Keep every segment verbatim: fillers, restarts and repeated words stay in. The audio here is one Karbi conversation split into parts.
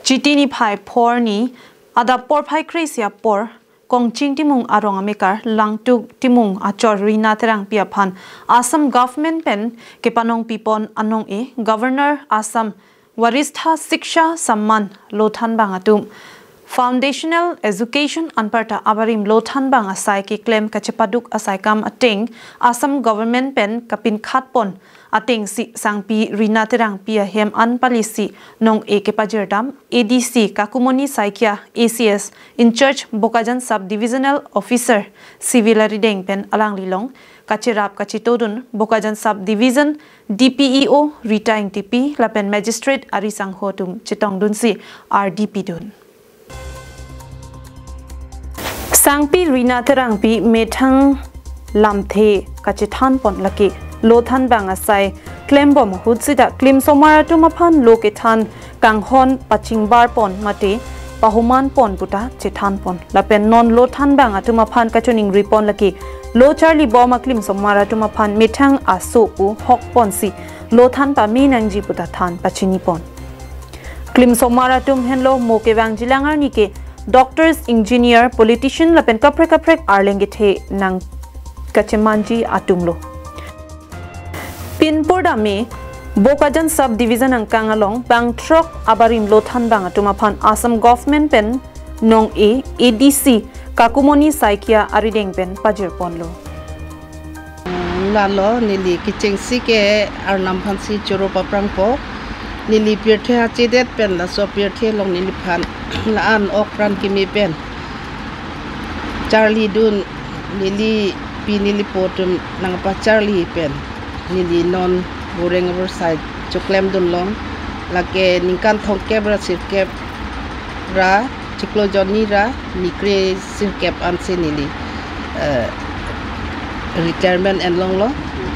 Chiti niphai phor ni adap porphai kre-isi apor Kongching Timung arong amekar Langtuk Timung achor Rina Terangpi aphan Assam government pen kepanong pipon anong-e Governor Assam Varistha Shiksha Samman lo thanbang atum Foundational Education anparta abarim lo thanbang asai keklem kachepaduk asai kam ateng Assam government pen kapinkhatpon atengsi Sangpi Rina Terangpi ahem an palisi nong-e kepajirdam A D C Kakumoni Saikia, A C S in charge Bokajan Sub Divisional Officer Civil arideng pen alanglilong kacherap kachetodun Bokajan Sub Division D P E O Rita Ingtipi lapen magistrate ari sangho atum chetongdunsi R D pidun. Sangpi Rina Terangpi methang lamthe kachethanpon lake lo thanbang asai klembom ahut sita klimsomar atum aphan lo kethan kanghon pachingbarpon mate pahomanpon puta chethanpon. Lapen non lo thanbang atum aphan kachoningripon lake lo charlibom aklimsomar atum aphan methang aso pu hokponsi lo than pame nangji puta than pachinipon. Klimsomar atum henlo mo kevangjilang arni ke doctors, engineer, politician lapen kaprek kaprek arleng kethe nang kachemanji atumlo. Pinpur dame Bokajan Sub Division angkang along bang throk abarim lo thanbang atum aphan Assam government pen nong-e A D C Kakumoni Saikia arideng pen pajirponlo. Lalo neli kechengsi ke Arnam aphansi choro paprangpo. Neli pirthe hachedet pen laso pirthe along neliphan la-an ok pran kimi pen charlidun, nelipi nelipo atum nangpacharli pen neli non boreng abursai choklemdunlong. Lake ningkan thomkep ra sirkep ra chiklo jonni ra nikre sirkep ansi neli, eh, retirement enlonglo.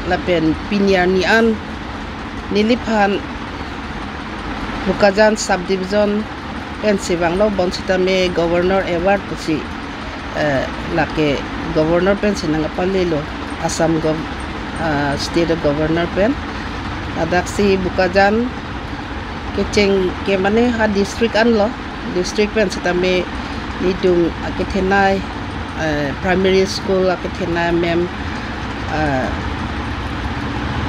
Lapen pini arni an neliphan Bokajan Sub Division pensi vanglo, bonsitame Governor Award pusi, eh, lake Governor pensi nangpalelo, Assam gov-, ah, State Governor pen. Ladaksi Bokajan kecheng ke mane ha district anlo, district pen sitame nelitum akethenei, eh, primary school akethenei ma'am, eh,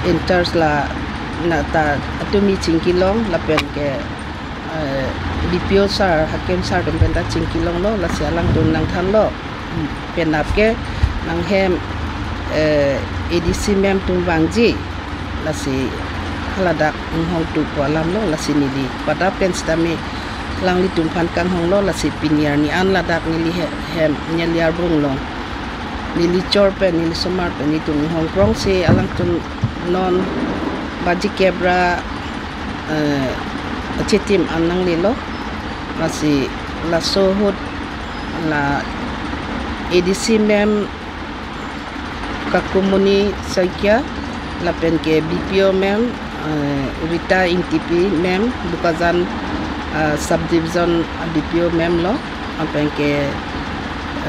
in charge la nata atumi chingkilong lapen ke, eh, D P O sir, Hakim sir atum penta chingkilonglo, lasi alangtum nangthanlo. Penap ke nanghem, eh, A D C ma'am atum vangji, lasi haladak inghong tu pu alamlo, lasi neli pada pen sitame alanglitum aphan kanghonglo, lasi pini arni an ladak neli he-, hem neli arbung long. Neli chor pen, neli somar pen nelitum inghong prongsi alangtum non baji kep ra, eh, achitim an nanglelo. Lasi laso ahut la A D C ma'am Kakumuni Saikia, lapen ke B P O ma'am, eh, Rita Ingtipi ma'am, Bokajan, eh, Sub Division B P O ma'am lo, lapen ke,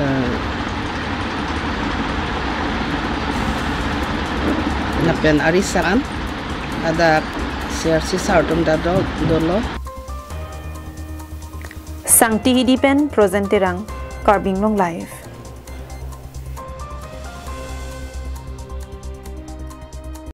eh, lapen ari sang an, ladak C R C sir atum ta do, dolo. Sangti Hidi pen Projen Terang, Karbi Anglong Live.